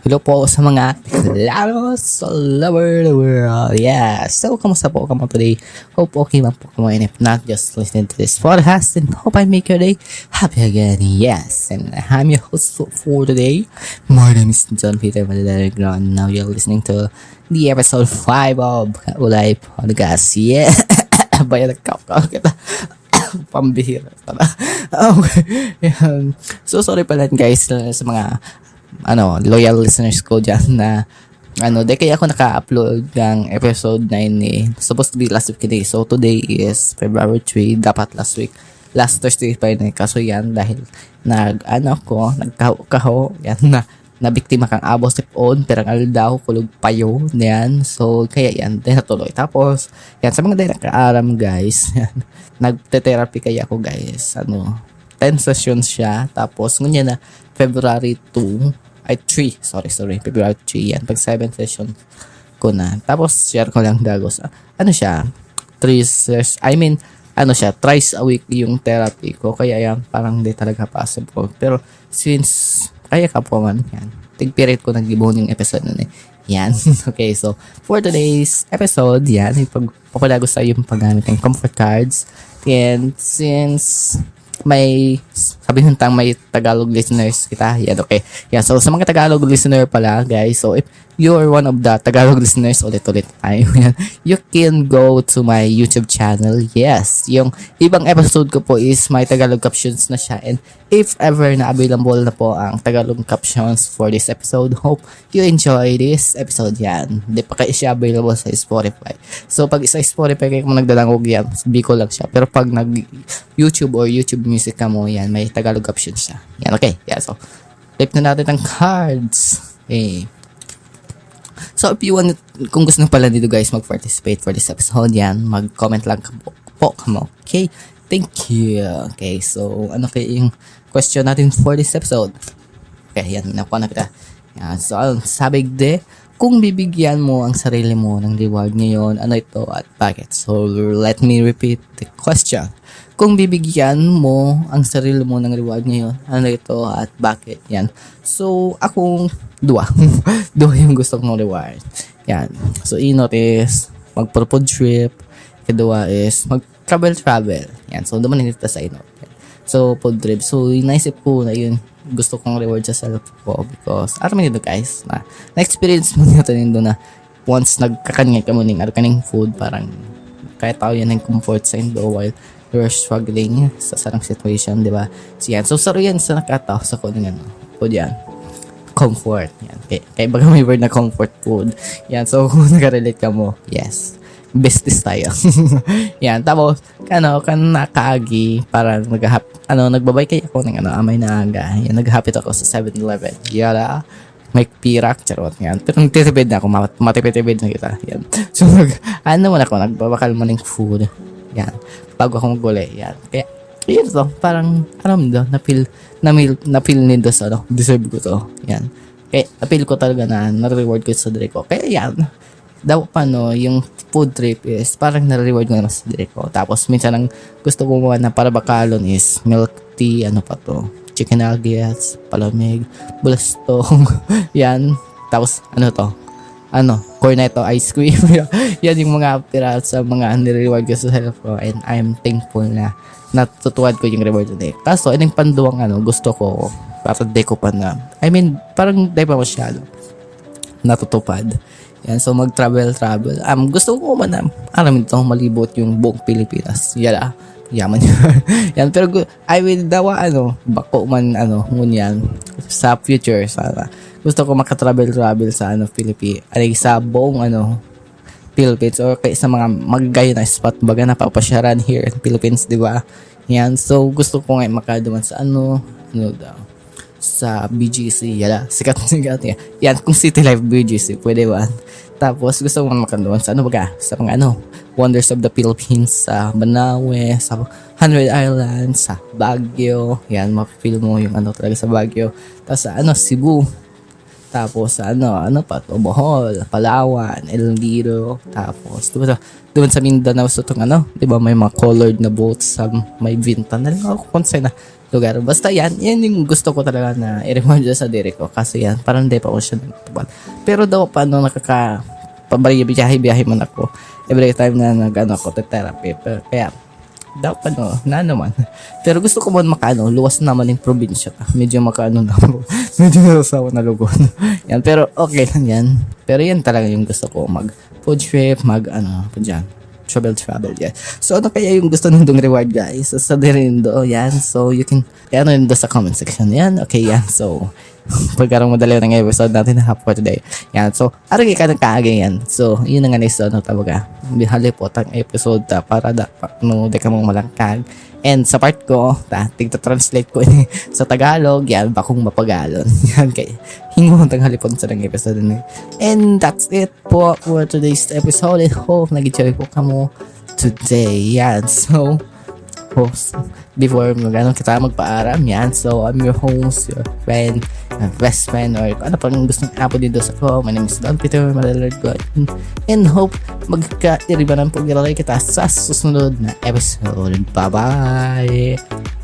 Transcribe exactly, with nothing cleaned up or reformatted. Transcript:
Hello po sa mga Claros all over the world. Yeah. So, kamusta po kamo today? Hope okay man po kamo. And if not, just listen to this podcast and hope I make your day happy again. Yes. And I'm your host for, for today. My name is John Peter Madadarigo. And now you're listening to the episode five of Ulay Podcast. Yeah. Bayan, nagkakaw kita. Pambihira. Okay. Yan. So, sorry pala, guys, sa mga ano, loyal listeners ko dyan na, ano, di kaya ako naka-upload ng episode nine eh. Supposed to be last week yun eh. So, today is February three. Dapat last week. Last Thursday pa yun eh. Kaso yan, dahil nag, ano ko, nagkaho-kaho, yan na, nabiktima kang abos sipon, pirang aldaw, kulog payo, yan. So, kaya yan, di natuloy. Tapos, yan, sa mga di nakaaram, guys, yan, nagte-therapy kaya ako, guys. Ano, ten sessions siya. Tapos, ngunyan na, February two, ay, three. Sorry, sorry. February three yan. Pag seven sessions ko na. Tapos, share ko lang, dagos. Ah, ano siya? Three ses-, I mean, ano siya, thrice a week yung therapy ko. Kaya yan, parang di talaga possible. Pero, since, kaya ka po man, yan. Tigpirit ko nag-ibon yung episode na eh. Yan. Okay, so, for today's episode, yan, ipag-, papadagos tayo yung paggamit ng comfort cards. And since may, sabihin tang may Tagalog listeners kita, yan, okay. Yan, so sa mga Tagalog listener pala, guys, so if you're one of the Tagalog listeners, ulit-ulit tayo yan, you can go to my YouTube channel. Yes, yung ibang episode ko po is may Tagalog captions na siya. And if ever na available na po ang Tagalog captions for this episode, hope you enjoy this episode yan. Di pa kayo siya available sa Spotify. So, pag sa Spotify kayo kung nagdadangog yan, Bicol lang siya. Pero pag nag-YouTube or YouTube Music ka mo, yan, may Tagalog caption siya. Yan, okay. Yeah, so, flip na natin ang cards. Okay. So, if you want, kung gusto nyo pala dito guys mag-participate for this episode, yan, mag-comment lang po, po kamo. Okay? Thank you. Okay, so, ano kaya yung question natin for this episode? Okay, yan, nakuha na kita. Yan, so, ang sabi de, kung bibigyan mo ang sarili mo ng reward ngayon, ano ito at bakit? So, let me repeat the question. Kung bibigyan mo ang sarili mo ng reward ngayon, ano ito at bakit? Yan. So, akong dua. Dua yung gusto kong reward. Yan. So, inot is mag-food trip. Kadua is mag-travel-travel. Yan. So, duman na kita sa inot. So, food trip. So, naisip ko na yun, gusto kong reward sa self ko because, aram mo nito guys, na na-experience mo nito nindo na once nagkakan nga kamo ning, ano, kaning food, parang kaya tao yan ang comfort sa indo while you're struggling sa sarang situation, di ba? So, yan. So, saro yan sa nakatao sa ko ng ano, food yan. Comfort. Yan. Kaya, kaya baga may word na comfort food. Yan. So, kung nakarelate ka mo, yes. Besties tayo. Yan. Tapos, ano, kan nakaagi, parang naghahap, ano, nagbabay kayo ako ng, ano, amay na aga. Yan, naghahapit ako sa seven eleven. Yara, may pirak, charot, yan. Pero nagtitipid na ako, mat-, matipid-tipid na kita. Yan. So, nag, ano man ako, nagbabakal man ng food. Yan. Bago ako mag-uli, yan. Kaya, yun to, parang, alam mo, na-feel, na-feel, na-feel nindo sa, ano, deserve ko to. Yan. Kaya, na-feel ko talaga na na-reward ko sa diri ko. Kaya, yan. Daw pa, no, yung food trip is parang na-reward ko naman sa diri ko. Tapos, minsan ang gusto ko man na para bakalon is milk tea, ano pa to, chicken nuggets, palamig, bulastong, yan. Tapos, ano to, ano, cornetto ice cream. Yan yung mga pira sa mga nire-reward ko sa self ko. And I'm thankful na natutuwad ko yung reward today. Kaso, ining panduwang ano, gusto ko, para di ko pa na, I mean, parang di pa masyado natutupad. Yan, so mag-travel-travel. Um, gusto ko man, um, alam mo ito, malibot yung buong Pilipinas. Yala, yaman yun. Yan, pero gu-, I will dawa, ano, bako man, ano, ngunyan, sa future, sana. Gusto ko maka-travel-travel sa, ano, Philippi-, ay, sa buong, ano, Philippines or kay sa mga magagayon na spot, baga napapasyaran here in Philippines, di ba? Yan, so gusto ko nga makaduman sa ano, ano daw, sa B G C, yala, sikat na sikat yan. Yan, kung City Life B G C, pwede ba? Tapos gusto ko nga makaduman sa ano baga, sa mga ano, Wonders of the Philippines, sa Banawe, sa Hundred Islands, sa Baguio, yan, ma-feel mo yung ano talaga sa Baguio. Tapos sa ano, Cebu, Tapos, ano, ano pa to? Bohol, Palawan, Iloilo. Tapos, doon sa, doon sa Mindanao, sa itong ano, di ba, may mga colored na boats sa may Bintan. Alam ko kung saan na lugar. Basta yan, yan yung gusto ko talaga na i-remind sa diri ko. Kasi yan, parang hindi pa ko siya natupad. Pero daw pa, ano, nakaka-, pabaya-biyahe-biyahe man ako. Every time na nag-ano ako, therapy. Pero, kaya, dapat, no, na naman. Pero gusto ko man makaano, luwas naman yung probinsya ta. Medyo makaano na ako. Medyo nasasawa na lugod. Yan, pero okay lang yan. Pero yan talaga yung gusto ko, mag food trip, mag ano, pa dyan. Travel, travel, yan. So, ano kaya yung gusto nindong reward, guys? Sa, sa Dirindo, yan. So, you can, ano yun doon sa comment section. Yan, okay, yan. So, pagkarong madali ng episode natin na for today. Yan, so, arang ka nagkaagay yan. So, yun na nga na iso, ano, talaga. Halipot ang episode ta para da, pa, no, di ka mong malangkag. And sa part ko, ta, tigta-translate ko ini sa Tagalog, yan, bakong mapagalon. Yan, kay hingon tang halipon sa nang episode ni. And that's it po for today's episode. I hope nag-enjoy po kamo today. Yan, so, host, before mag-, ano, kita magpaaram, yan. So, I'm your host, your friend, my best friend, or kung ano pang gusto ng apo dito sa ko. My name is Don Peter Malalard Gordon. And hope magkairibanan po kita sa susunod na episode. Bye-bye!